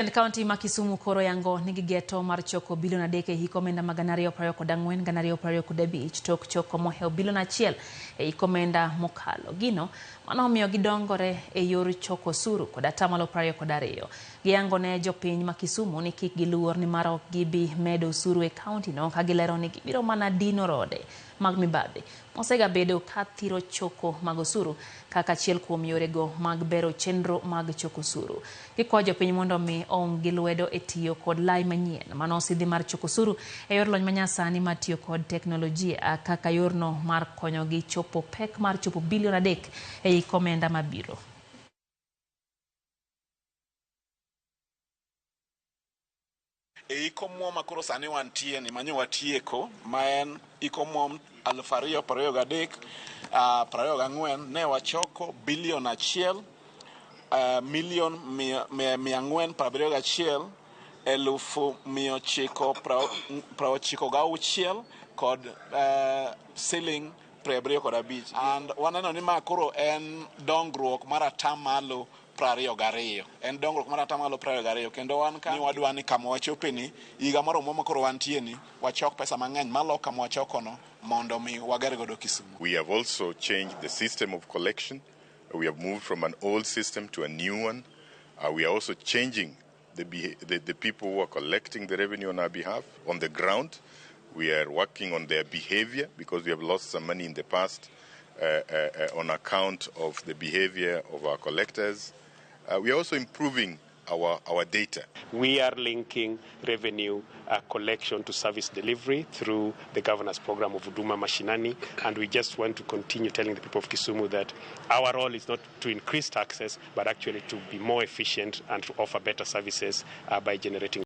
Jatend kaunti ma Kisumu koro yango ni gigeto mar choko bilion 3 e hik omenda ma 2024 2025 tok choko mohewo bilion 1 e hik omenda mokalo. Gino mano omiyo gidongore e yor choko osuru kod atamalo 22. Giyango ne jopiny ma Kisumu ni kik giluor ni mar ok gibi medo osuru e kaunti no ka gilero ni gibiro mana dino rode mag mibadhi mosegabedo ka thiro choko mag osuru kaka achiel kuom yorego mag bero chenro mag choko osuru. Gikwayo jopiny mondo mi oung gi lwedo e tiyo kod lai manyien mano osidhi mar choko osuru e yor lony manyasani mar tiyo kod teknolojia kaka yorno mar konyogi chopo pek mar chopo bilion 3 e hik omenda mabiro. E hik omuom ma koro sani wantie ni manyo watieko ma en hik omuom 2023 24 ne wachoko bilion 1 milion 471 996 kod siling 75. And waneno ni ma koro en dongruok mar atamalo 22. En dongruok mar atamalo 22 kendo wan ka ni wadwa ni kama wachope ni higa moro ma koro wantie ni wachok pesa mang'eny malo kama wachokono mondo mi wager godo Kisumu. We have also changed the system of collection. We have moved from an old system to a new one. We are also changing the people who are collecting the revenue on our behalf on the ground. We are working on their behavior because we have lost some money in the past on account of the behavior of our collectors. We are also improving our data. We are linking revenue collection to service delivery through the governor's program of Huduma Mashinani, and we just want to continue telling the people of Kisumu that our role is not to increase taxes, but actually to be more efficient and to offer better services by generating.